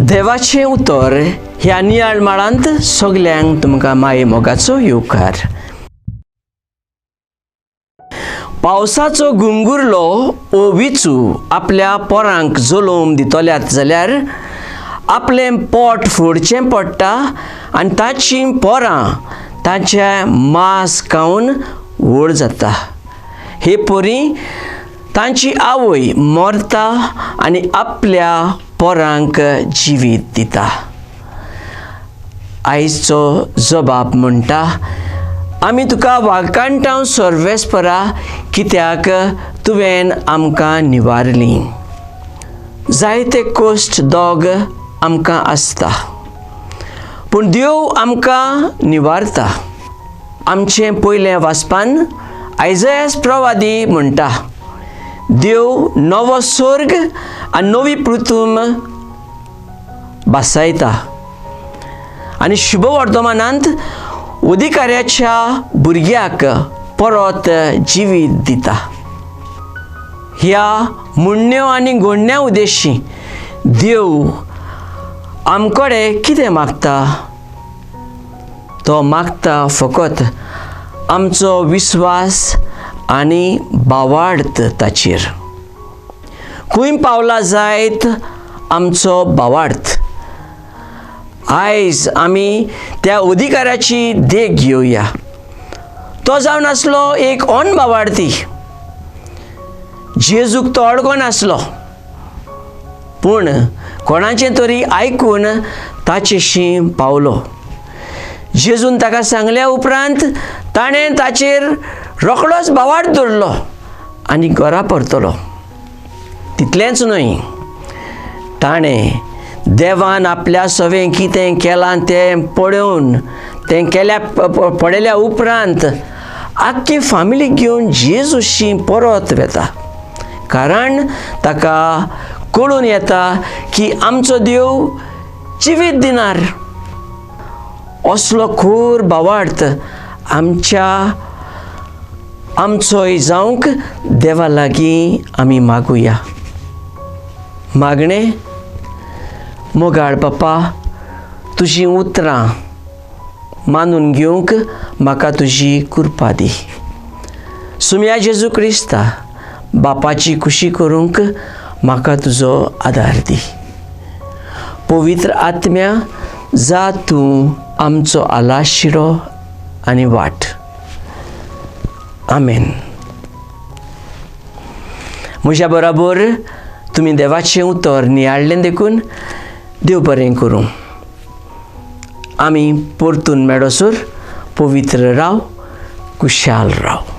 देवाचें उतर ह्या नियाळ माळांत सगल्यांक तुमकां माये मोगाचो येवकार. पावसाचो गुंगुरलो ओ विचू आपल्या पोरांक जलोम दितल्यात जाल्यार आपलें पोट फोडचें पडटा आनी ताचीं पोरां तांचें मांस खावन व्हड जाता. हे परी तांची आवय मरता आनी आपल्या पोरांक जिवीत दिता. आयचो जबाब म्हणटा, आमी तुका वाकांटाव सर्वेस्परा कित्याक तुवें आमकां निवारली. जायते कोश्ट दोग आमकां आसता पूण देव आमकां निवारता. आमचें पयलें वाचपान आयजयास प्रवादी म्हणटा, देव नवो स्वर्ग आनी नवी पृथ्वी भासायता आनी शुभ वर्तमानांत अधिकाऱ्याच्या भुरग्याक परत जिवीत दिता. ह्या म्हणण्यो आनी घडण्या उद्देशी देव आमकडे कितें मागता? तो मागता फकत आमचो विस्वास आनी भावार्थ ताचेर. खंय पावला जायत आमचो भावार्थ. आयज आमी त्या अधिकाऱ्याची देख घेवया. तो जावन आसलो एक ऑन भावार्थी. जेजूक तो अडकोन आसलो पूण कोणाचें तरी आयकून ताचेशी पावलो. जेजून ताका सांगल्या उपरांत ताणें ताचेर रोखडोच भावार्थ दवरलो आनी घरा परतलो. तितलेंच न्हय, ताणें देवान आपल्या सवें कितें केलां तें पळोवन तें केल्या पळयल्या उपरांत आख्खी फामिली घेवन जेजूशी परत वेता. कारण ताका कळून येता की आमचो देव जिवीत दिनार. असलो खोर भावार्थ आमच्या आमचोय जावंक देवा लागीं आमी मागुया. मागणें. मोगाळ बापा, तुजीं उतरां मानून घेवंक म्हाका तुजी कृपा दी. सुम्या जेजू क्रिस्ता बापाची खुशी करूंक म्हाका तुजो आदार दी. पवित्र आत्म्या जा तूं आमचो आलाशिरो आनी वाट. आमेन. म्हज्या बराबर तुमी देवाचें उतर नियाळ्ळें देखून देव बरें करूं. आमी परतून मेळोसर पवित्र राव, कुशाल राव.